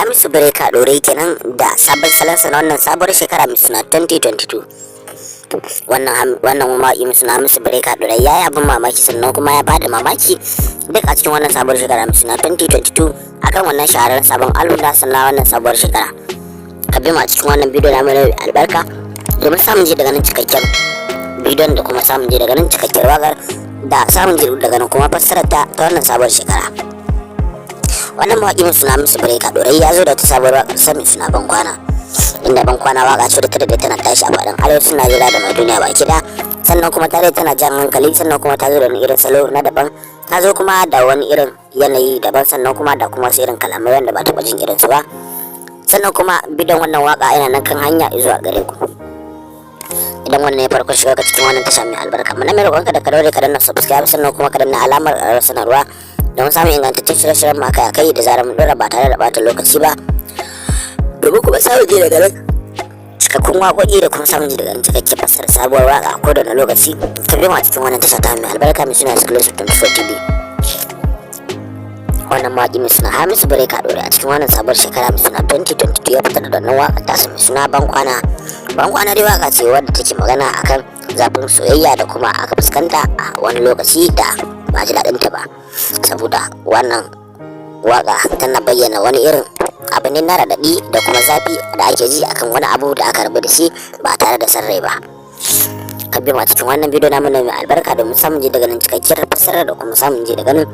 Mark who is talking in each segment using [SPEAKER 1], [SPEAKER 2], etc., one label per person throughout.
[SPEAKER 1] Hamisu Breaker Ɗorayi kenan da sabon salonsa na wannan sabuwar shekara mai suna 2022. Wannan mawaƙi mai suna Hamisu Breaker Ɗorayi ya yi abin mamaki, sannan kuma ya bada mamaki duk a cikin wannan sabuwar shekara mai suna 2022 akan wannan shahararren sabon album nasa na wannan sabuwar shekara. Ka bi mu a cikin wannan bidiyo na mai albarka domin samun ji daga nan cikakken bidiyon, da kuma samun ji daga nan cikakkiyar waƙar, da samun ji daga nan kuma fassarar ta ta wannan sabuwar shekara. Wannan mawaƙi mai suna Hamisu Breaker Ɗorayi ya zo da wata sabuwar waƙar sa mai suna Bankwana, inda Bankwana waƙa ce da ta daɗe tana tashi a faɗin arewacin Najeriya da mai duniya baki ɗaya. Sannan kuma ta daɗe tana jan hankali, sannan kuma ta zo da wani irin salo na daban, ta zo kuma da wani irin yanayi daban, sannan kuma da kuma wasu irin kalamai wanda ba taɓa jin irinsu ba. Sannan kuma bidiyon wannan waƙa yana nan kan hanya zuwa gare ku. Idan wannan ya farko shiga ka cikin wannan tasha mai albarka, muna mai roƙonka da ka daure ka danna subscribe, sannan kuma ka danna alamar ƙararrawar sanarwa don samun ingantaccen shirye-shiryen mu akai akai da zarar mun dora, ba tare da ɓata lokaci ba, domin kuma samun ji daga nan cikakkun waƙoƙi da kuma samun ji daga nan cikakken fassarar sabuwar waƙa ko da na lokaci. Ka bi mu a cikin wannan tasha ta mai albarka mai suna Exclusive 24 TV. Wannan mawaƙi mai suna Hamisu Breaker Ɗorayi a cikin wannan sabuwar shekara mai suna 2022 ya fitar da wannan waƙa tasa mai suna Bankwana. Bankwana dai waƙa ce wadda take magana akan zafin soyayya da kuma aka fuskanta a wani lokaci da ba ji daɗin ta ba, saboda wannan waƙa tana bayyana wani irin abu ne na raɗaɗi da kuma zafi da ake ji akan wani abu da aka rabu da shi ba tare da san rai ba. Ka bi mu a cikin wannan bidiyo namu mai albarka domin samun ji daga nan cikakkiyar fassarar, da kuma samun ji daga nan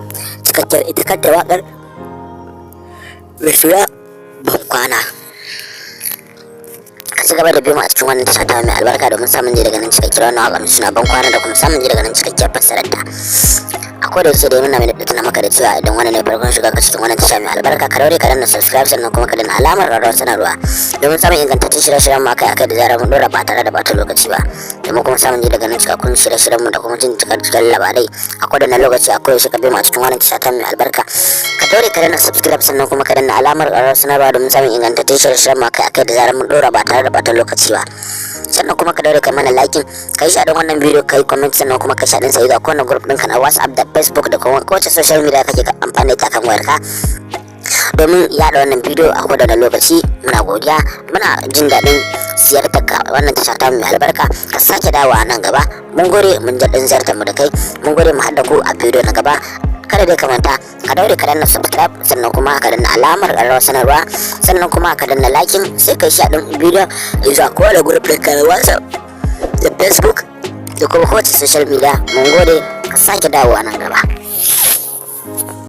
[SPEAKER 1] cikakkiyar ita kanta waƙar mai suna Bankwana. Ka ci gaba da biyo mu a cikin wannan tasha ta mai albarka domin samun ji daga nan cikakkiyar wannan waƙa mai suna Bankwana, da kuma samun ji daga nan cikakkiyar fassarar ta. A koda yaushe dai muna mai tuna maka da cewa idan wannan ne farkon shiga ka cikin wannan tasha mai albarka, ka daure ka danna subscribe, sannan kuma ka danna alamar ƙararrawar sanarwa domin samun ingantaccen shirye-shiryen mu akai akai da zarar mun dora, ba tare da bata lokaci ba, domin kuma samun ji daga nan cikakkun shirye-shiryen mu da kuma jin cikakken labarai a koda na lokaci. A koyaushe ka bi mu a cikin wannan tasha ta mai albarka, ka daure ka danna subscribe, sannan kuma ka danna alamar ƙararrawar sanarwa domin samun ingantaccen shirye-shiryen mu akai akai da zarar mun dora, ba tare da bata lokaci ba. Sannan kuma ka daure ka mana liking, ka yi share wannan bidiyo, ka yi comment, sannan kuma ka share sai ga kowane group ɗinka na WhatsApp da Facebook da kuma kowace social media kake amfani da ita kan wayarka domin yaɗa wannan bidiyo a kowane lokaci. Muna godiya, muna jin daɗin ziyartar ka wannan tasha ta mai albarka. Ka sake dawowa nan gaba. Mun gode, mun ji daɗin ziyartar mu da kai. Mun gode, mu haɗa ku a bidiyo na gaba. Kada dai ka manta, ka daure ka danna subscribe, sannan kuma ka danna alamar ƙararrawar sanarwa, sannan kuma ka danna liking, sai ka yi share ɗin bidiyo zuwa kowane group ɗinka na WhatsApp da Facebook da kuma kowace social media. Mun gode, ka sake dawowa nan gaba.